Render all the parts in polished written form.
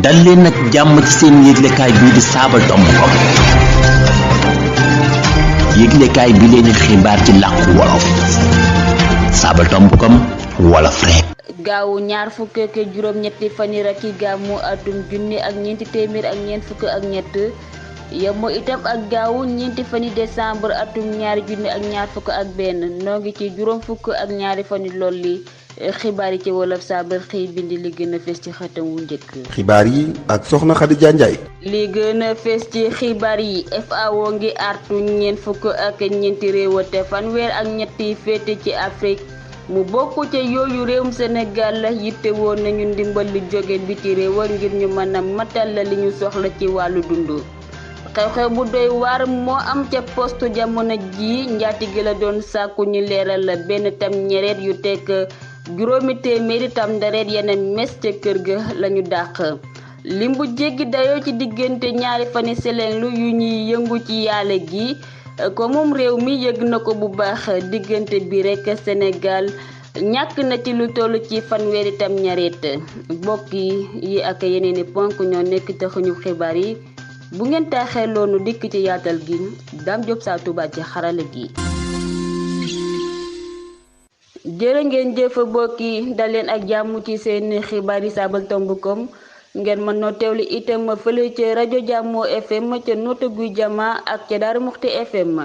dal leen nag jàmm ci seen yëglekaay bii di Sabadombou yëglekaay bi leen xibaar ci làkku wolof Sabadombou wolof rek. gaawu ñaar fukk ak juróom-ñetti fani rakki gàmmu atum junni ak ñeenti téeméer ak ñeent fukk ak ñett yemoo itam ak gaawu ñeenti fani décembre atum ñaari junni ak ñaar fukk ak benn noo ngi ci juróom fukk ak ñaari fani lool li xibaar yi ci wolof Sabar xëy bindi li gën a fees ci xëtam wu njëkk. xibaar yi ak soxna Khadija Ndiaye. li gën a fees ci xibaar yi FAO ngi artu ñeent fukk ak ñeenti réew te fanweer ak ñetti féete ci Afrique mu bokk ca yooyu réewum Sénégal la yitte woon nañu ndimbal li jóge biti réew ngir ñu mën a matal li ñu soxla ci wàllu dund. xew-xew bu doy waar moo am ca poste jamono ji njaatige la doon sàkku ñu leeral la benn tam ñereet yu tekk juróomi téeméeri tam ndareet yeneen mes ca kër ga lañu dàq lim bu jéggi dayoo ci diggante ñaari fani selenglu yu ñuy yëngu ci yaale gi ko moom réew mi yëg na ko bu baax diggante bi rek Sénégal ñàkk na ci lu toll ci fanweeri tam ñareet bokk yi ak yeneeni ponk ñoo nekk taxuñu xibaar yi bu ngeen taaxee loonu dikk ci yaatal gi Dame Diop Sa Touba ci xarala gi jërë ngeen jëf mbokk yi dal leen ak jàmm ci seen xibaar yi Sabadombou ngeen mën noo teewlu itam fële ca rajo Jàmmoo FM ca Notto Gouye Diama ak ca Daaru Muxti FM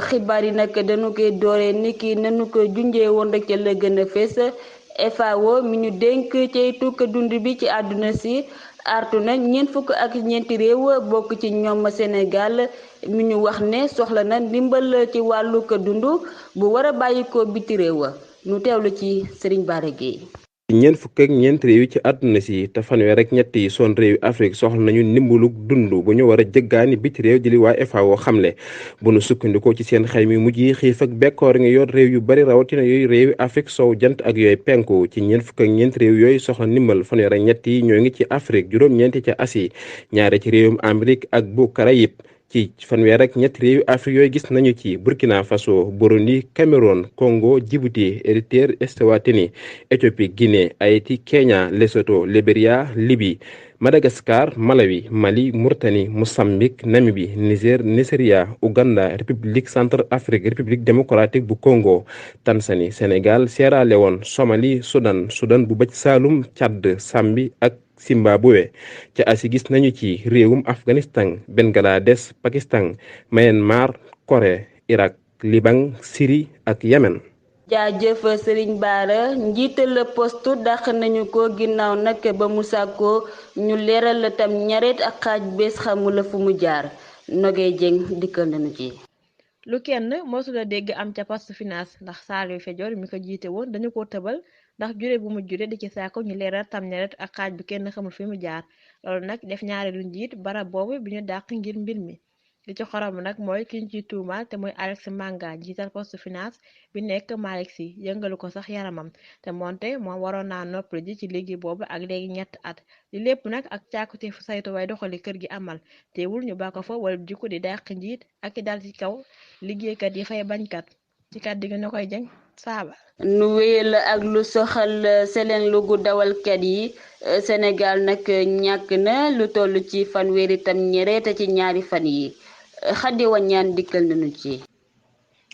xibaar yi nag dañu koy dooree niki nanu ko junjee woon rek ca la gën a fees FAO mi ñu dénk ceytu ko dund bi ci àdduna si artu na ñeent fukk ak ñeenti réew bokk ci ñoom Sénégal mi ñu wax ne soxla na ndimbal ci wàllu ko dund bu war a bàyyi ko biti réew nu teewlu ci Serigne Bara Gueye. ñeent fukk ak ñeent réew yi ci àdduna si te fanweer ak ñett yi son réew Afrique soxla nañu ndimbalug dund bu ñu war a jëggaani biti réew di li waa FAO xamle bu nu sukkandikoo ci seen xayma yu mujj yi xiif ak bekkoor nga yor réew yu bari rawatina yooyu réewi Afrique sow jant ak yooyu penku ci ñeent fukk ak ñeent réew yooyu soxla ndimbal fanweer ak ñett yi ñoo ngi ci Afrique juróom-ñeenti ca Asie ñaare ci réewum Amérique ak bu Caraïbes ci fanweer ak ñetti réewi Afrique yooyu gis nañu ci Burkina Faso Burundi Cameroun Congo Djibouti Érythrée Eswatini Éthiopie Guinée Haïti Kenya Lesotho Libéria Libye Madagascar Malawi Mali Mauritanie Mozambique Namibie Niger Nigeria Ouganda République Centrafrique République démocratique bu Congo Tanzanie Sénégal Sierra Leone Somalie Soudan bu bëj Saloum Tchad Zambie ak Zimbabwe ca Asie gis nañu ci réewum Afghanistan Bangladesh Pakistan Myanmar Corée Irak Liban Syrie ak Yemen. jaajëf Serigne Bara njiital poste dàq nañu ko ginnaaw nag ba mu sàkkoo ñu leeral la tam ñareet ak xaaj bés xamula fu mu jaar Nogay Dieng dikkal nañu ci. lu kenn mosula dégg am ca poste finance ndax Saliou Fédior mi ko jiite woon dañu ko tëbal ndax jure bu mu jure di ci saako ñu leeral tam ñaret ak xaaj bi kenn xamul fi mu jaar loolu nag def ñaareelu njiit barab boobu bi ñu dàq ngir mbir mi li ci xorom nag mooy ki ñu ciy tuumaal te mooy Alex Manga jiital poste finance bi nekk Malick Sy yëngalu ko sax yaramam te moonte moom waroon naa noppali ji ci liggéey boobu ak léegi ñett at li lépp nag ak càkkute fu saytu way doxali kër gi amal teewul ñu ba ko fa wala jikko di dàq njiit ak i dal ci kaw liggéeykat yi fay bañkat ci kat digg na koy jëng saaba nu wéyal ak lu soxal seleen lugu dawalkat yi Sénégal nag ñàkk na lu toll ci fanweeri tam ñereeta ci ñaari fan yi Xadi Wañaan dikkal nañu ci.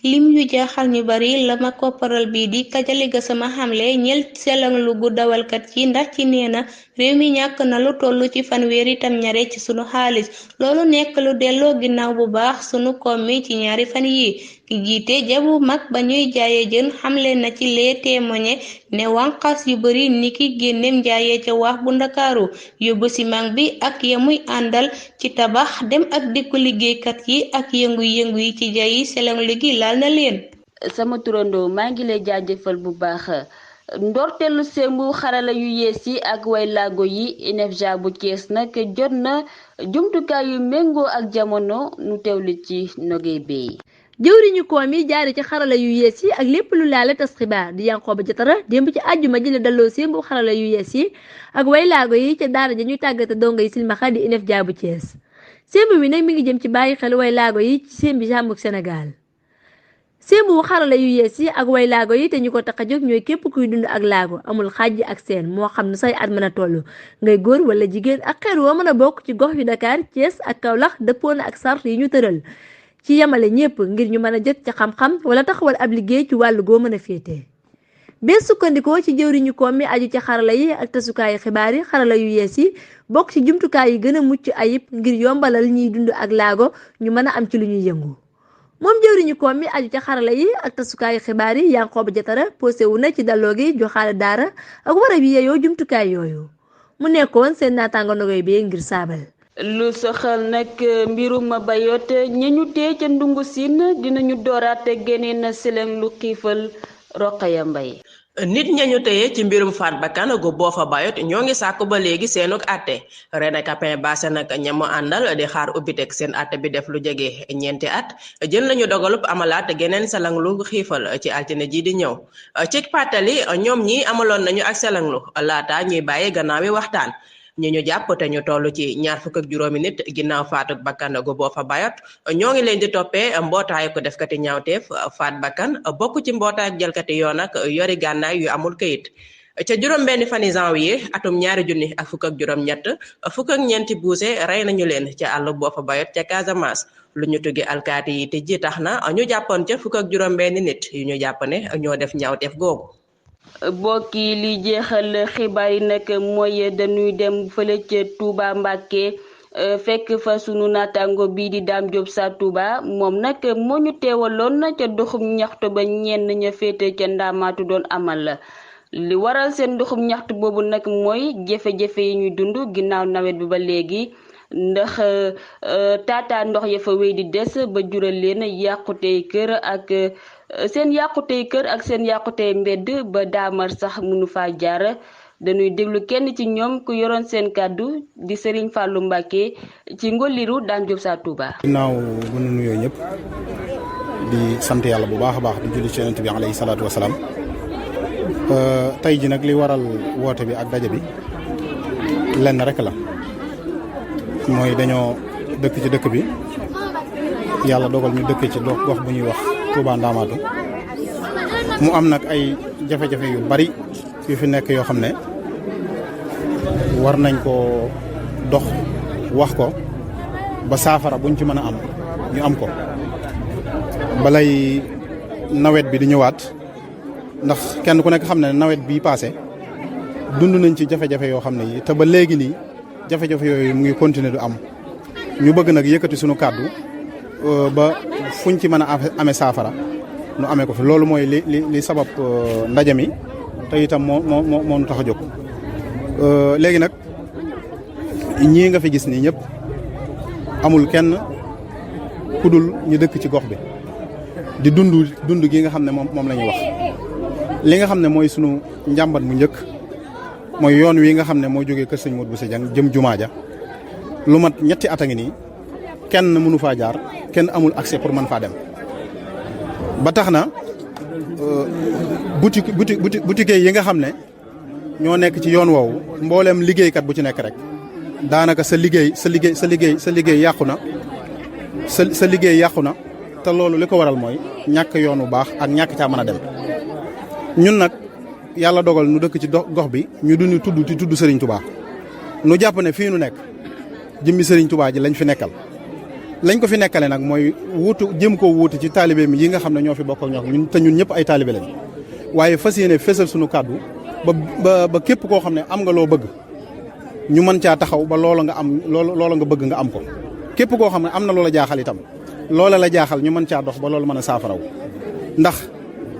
lim yu jaaxal ñu bari la ma kopparal bii di Kajali Gassama xamle ñel selang lu gu dawalkat yi ndax ci nee na réew mi ñàkk na lu toll ci fanweeri tam ñare ci sunu xaalis loolu nekk lu delloo ginnaaw bu baax sunu koom mi ci ñaari fan yi ki jiite jabu mag ba ñuy jaaye jën xamle na ci lee témoigné ne wànqaas yu bari niki génneem jaayee ca wax bu ndakaaru yóbbu ciment bi ak yamuy àndal ci tabax dem ak dikku liggéeykat yi ak yëngu-yëngu yi ci jaayi selang ligi laal na leen. sama turandoo maa ngi lay jaajëfal bu baax ndorteelu sembu xarala yu yees yi ak way laago yi INEFJA bu Thiès nag jot na jumtukaay yu méngoo ak jamono nu teewlu ci Nogay Bey. jëwriñu koom yi jaari ci xarala yu yees yi ak lépp lu laale tas xibaar di Yankhoba Diattara démb ci àjjuma ji la dalloo sembu xarala yu yees yi ak way laago yi ca daara ja ñuy tàggate dongo yi silmaxa di INEFJA bu Thiès sembu bi nag mi ngi jëm ci bàyyi xel way laago yi ci sembi jàmbuk Sénégal sémbu xarala yu yees yi ak way laago yi te ñu ko tax a jóg ñooy képp kuy dund ak laago amul xàjj ak seen moo xam ne say at mën a toll ngay góor wala jigéen ak xeet woo mën a bokk ci gox yu Dakar Thiès ak Kaolack dëppoo na ak sart yi ñu tëral ci yemale ñëpp ngir ñu mën a jot ci xam-xam wala taxawal ab liggéey ci wàllu goo mën a féetee. bee sukkandikoo ci jëwriñu koom mi aju ci xarala yi ak tasukaayu xibaar yi xarala yu yees yi bokk ci jumtukaay yi gën a mucc ayib ngir yombalal ñiy dund ak laago ñu mën a am ci lu ñuy yëngu. moom jëwriñu koom mi aju ci xarala yi ak tasukaayu xibaar yi Yankhoba Diattara posé wu na ci dalloo gi joxaale daara ak warab yi yeyoo jumtukaay yooyu mu nekkoon seen naataango ndogoy bi ngir saabal. lu soxal nag mbirum bayot ñi ñu tee ca ndungu siin dinañu dooraat geneen seleng lu xiifal Roqaya Mbay. nit ñañu teye ci mbirum faat bakkan gu Boffa Bayotte ñoo ngi sàkku ba léegi seenuk atte René Capain Bassé nag ñamu àndal di xaar ubbiteg seen atte bi def lu jege ñeenti at jël nañu dogalub amalaat geneen selenglu xiifal ci altine ji di ñëw ci pàttali ñoom ñi amaloon nañu ak selenglu laata ñuy bàyyi gannaawi waxtaan ñi ñu jàpp te ñu toll ci 25 nit ginnaaw faatuk bakkan gu Boffa Bayotte ñoo ngi leen di toppee mbootaay ko defkati ñaawteef faat bakkan bokk ci mbootaay ak jalkati yoon ak yori gànnaay yu amul këyit ca juróom-benn fani janvier atum 2023 fukk ak ñeenti buuse rey nañu leen ca àll Boffa Bayotte ca Casamance lu ñu tuggi alkaati yi te ji tax na ñu jàppoon ca fukk ak juróom-benn nit yu ñu jàpp ne ñoo def ñaawteef googu. bokki li jeexal xibaar yi nag mooy dañuy dem fële ca Touba Mbacké fekk fa sunu naataango bii di Dame Diop sa Touba moom nag moo ñu teewaloon ca doxum ñaxtu ba ñenn ña féete ca Ndaamaatu doon amal li waral seen doxum ñaxtu boobu nag mooy jafe-jafe yi ñuy dund ginnaaw nawet bi ba léegi ndax taataa ndox ya fa wéy di des ba jural leen yàqutey kër ak seen yàqutey mbedd ba daamar sax mënu faa jaar dañuy déglu kenn ci ñoom ku yoroon seen kàddu di Serigne Fallou Mbacké ci ngoliru Dame Diop sa Touba. ginnaaw bu nu nuyoo ñëpp di sant yàlla bu baax a baax di julli ci Yonent bi alayhi salaatu wasalaam tey ji nag li waral woote bi ak daje bi lenn rek la mooy dañoo dëkk ci dëkk bi yàlla dogal ñu dëkk ci gox bu ñuy wax Touba Ndamatou mu am nag ay jafe-jafe yu bari yu fi nekk yoo xam ne war nañ ko dox wax ko ba saafara buñ ci mën a am ñu am ko balay nawet bi di ñëwaat ndax kenn ku nekk xam ne nawet bii passé dund nañ ci jafe-jafe yoo xam ne yi te ba léegi nii jafe-jafe yooyu mu ngi continuer du am ñu bëgg nag yëkkati sunu kàddu ba fuñ ci mën a amee saafara nu amee ko fi loolu mooy li sabab ndaje mi te itam moo nu tax a jóg léegi nag ñii nga fi gis nii ñëpp amul kenn ku dul ñu dëkk ci gox bi di dund gi nga xam ne moom la ñuy wax li nga xam ne mooy sunu njàmbat mu njëkk mooy yoon wi nga xam ne moo jógee kër sëñ Modou Bousso Dieng jëm jumaa ja lu mat ñetti at a ngi nii kenn mënu faa jaar kenn amul accès pour mën faa dem ba tax na boutique yi nga xam ne ñoo nekk ci yoon woowu mbooleem liggéeykat bu ci nekk rek daanaka sa liggéey yàqu na sa liggéey yàqu na te loolu li ko waral mooy ñàkk yoon wu baax ak ñàkk caa mën a dem ñun nag yàlla dogal nu dëkk ci gox bi ñu duñu tudd Serigne Touba nu jàpp ne fii nu nekk jëmmi Serigne Touba ji lañ fi nekkal lañ ko fi nekkale nag mooy jëm koo wuutu ci taalibe mi yi nga xam ne ñoo fi bokk ak ñun te ñun ñëpp ay taalibe lañ waaye fas yéene fésal sunu kàddu ba képp koo xam ne am nga loo bëgg ñu mën caa taxaw ba loola nga bëgg nga am ko képp koo xam ne am na loola jaaxal itam loola la jaaxal ñu mën caa dox ba loolu mën a saafaraw ndax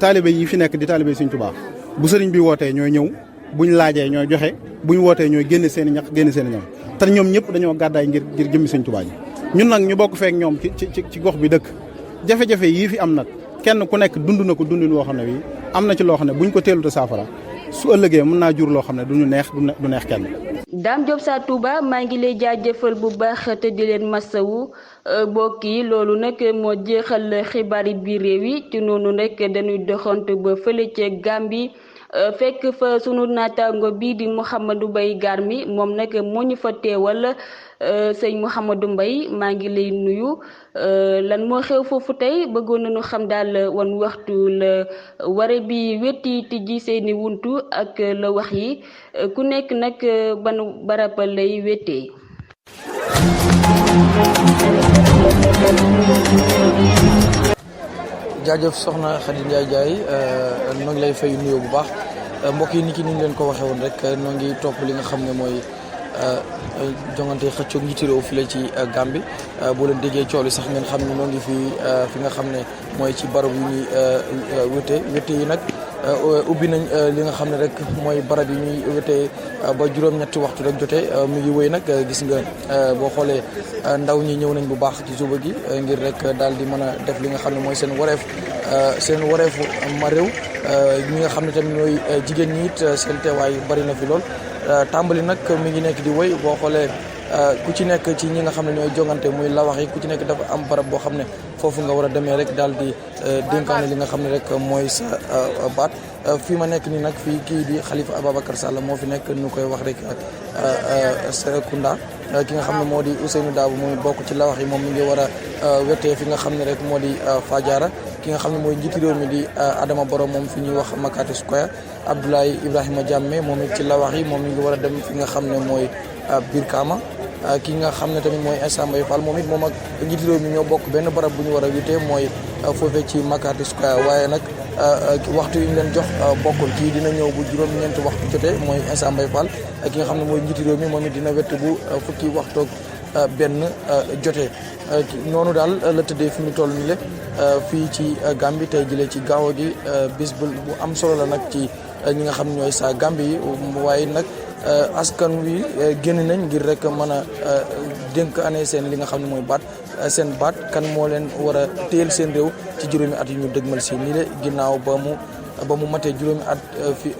taalibe yi fi nekk di taalibe Serigne Touba bu sëriñ bi wootee ñooy ñëw buñ laajee ñooy joxe buñ wootee ñooy génne seen i ñax génne seen i ñam te ñoom ñëpp dañoo gàddaay ngir jëmmi Serigne Touba ji ñun nag ñu bokk feek ñoom ci gox bi dëkk jafe-jafe yii fi am nag kenn ku nekk dund na ko dundin woo xam ne wi am na ci loo xam ne buñ ko teelut a saafara su ëllëgee mën naa jur loo xam ne du neex kenn. Dame Diop sa Touba maa ngi lay jaajëfal bu baax te di leen masawu mbokk yi loolu nag moo jeexal xibaar yi biir réew yi ci noonu nag dañuy doxantu ba fële ca Gambie fekk fa sunu naataango bii di Mouhamadou Mbaye Garmi moom nag moo ñu fa teewal. sëñ Mouhamadou Mbaye maa ngi lay nuyu lan moo xew foofu tey bëggoon nañu xam daal wan waxtu la ware bi wetti tijji seeni wuntu ak la wax yi ku nekk nag ban barab lay wettee. jaajëf soxna Khady Ndiaye Ndiaye noo ngi lay fay nuyoo bu baax mbokk yi ni ki ni ñu leen ko waxee woon rek noo ngi topp li nga xam ne mooy jongante xëccoog njiitu réew fi la ci Gambie boo leen déggee coow li sax ngeen xam ne noo ngi fi nga xam ne mooy ci barab yu ñuy wéte yi nag ubbi nañ li nga xam ne rek mooy barab yi ñuy wéte ba juróom-ñetti waxtu rek jotee mu ngi wéy nag gis nga boo xoolee ndaw ñi ñëw nañ bu baax ci suba gi ngir rek daal di mën a def li nga xam ne mooy seen wareefu ma réew ñi nga xam ne tamit ñooy jigéen ñi it seen teewaay bari na fi lool tàmbali nag mi ngi nekk di wéy boo xoolee ku ci nekk ci ñi nga xam ne ñooy jongante muy lawax yi ku ci nekk dafa am barab boo xam ne foofu nga war a demee rek daal di dénkaane li nga xam ne rek mooy sa baat fii ma nekk nii nag fii kii di Khalifa Ababacar Sall moo fi nekk nu koy wax rek Serekunda ki nga xam ne moo di Ousseynou Dabo mooy bokk ci lawax yi moom mi ngi war a wetee fi nga xam ne rek moo di Fadiara ki nga xam ne mooy njiiti réew mi di Adama Barrow moom fi ñuy wax Makati Square Abdoulaye Ibrahima Jammeh moom it ci lawax yi moom mi ngi war a dem fi nga xam ne mooy Brikama ki nga xam ne tamit mooy Essa Mbaye Fall moom it moom ak njiiti réew mi ñoo bokk benn barab bu ñu war a witee mooy foofee ci Makati Square waaye nag waxtu yi ñu leen jox bokkul kii dina ñëw bu juróom-ñeenti waxtu jotee mooy Essa Mbaye Fall ki nga xam ne mooy njiiti réew mi moom it dina wett bu fukki waxtoog benn jotee noonu daal la tëddee fi mu toll nii le fii ci Gambie tey jëlee ci gaaw gi bis bu am solo la nag ci ñi nga xam ne ñooy saa Gambie yi waaye nag askan wi génn nañ ngir rek mën a dénk ane seen li nga xam ne mooy seen baat kan moo leen war a téyel seen réew ci juróomi at yi ñu dëgmal si nii de ginnaaw ba mu matee juróomi at fi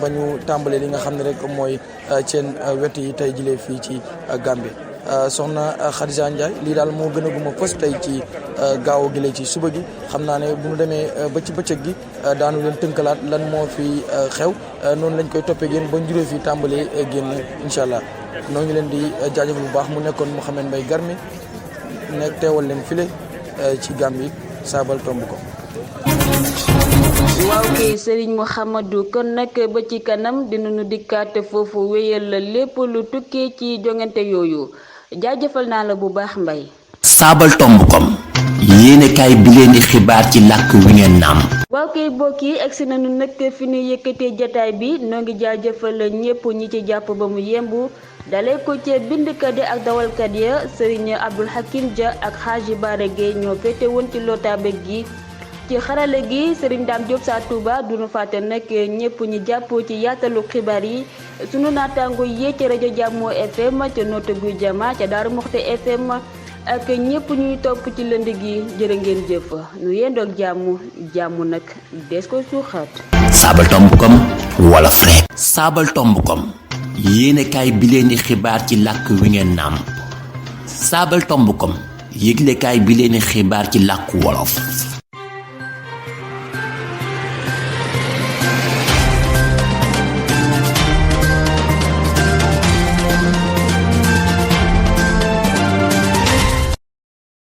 ba ñu tàmbalee li nga xam ne rek mooy seen wet yi tey jëlee fii ci Gambie soxna Khadija Ndiaye lii daal moo gën a guma fës tey ci gaaw gi ci suba gi xam naa ne bu ñu demee ba ci bëccëg gi daanu leen tënkalaat lan moo fi xew noonu lañ koy toppee génn ba njurée fi tàmbalee génn incha allah noo ngi leen di jaajëfal bu baax mu nekkoon Mouhamed Mbaye Garmi nekk teewal leen file ci Gambie saabal tomb ko. waaw kay Serigne Mouhamadou kon nag ba ci kanam dinañu dikkaate foofu wéyal la lépp lu tukkee ci jongante yooyu jaajëfal naa la bu baax Mbaye. saabal tomb kom yéenekaay bi leen di xibaar ci làkk wi ngeen naam. waaw kay mbokk yi egsi nañu nag fi ñu yëkkatee jataay bi noo ngi jaajëfal ñépp ñi ci jàpp ba mu yembu dalee ko ci bindkat yi ak dawalkat ya Serigne Abdoul Hakim Dia ak Hadji Bara Gueye ñoo féete woon ci lotaabe gi ci xarale gi Serigne Dame Diop sa Touba duñu fàtte nag ñépp ñi jàppoo ci yaatalu xibaar yi sunu naataango yee ci rajo Jàmmoo FM ca Notto Gouye Diama ca Daaru Muxti FM ak ñépp ñuy topp ci lënd gi jërë ngeen jëf nu yendoog jàmm nag des ko suuxat saabal tomb kom wala frais saabal tomb kom yéenekaay bi leen di xibaar ci làkk wi ngeen naam saabal tomb kom yëglekaay bi leen di xibaar ci làkku wolof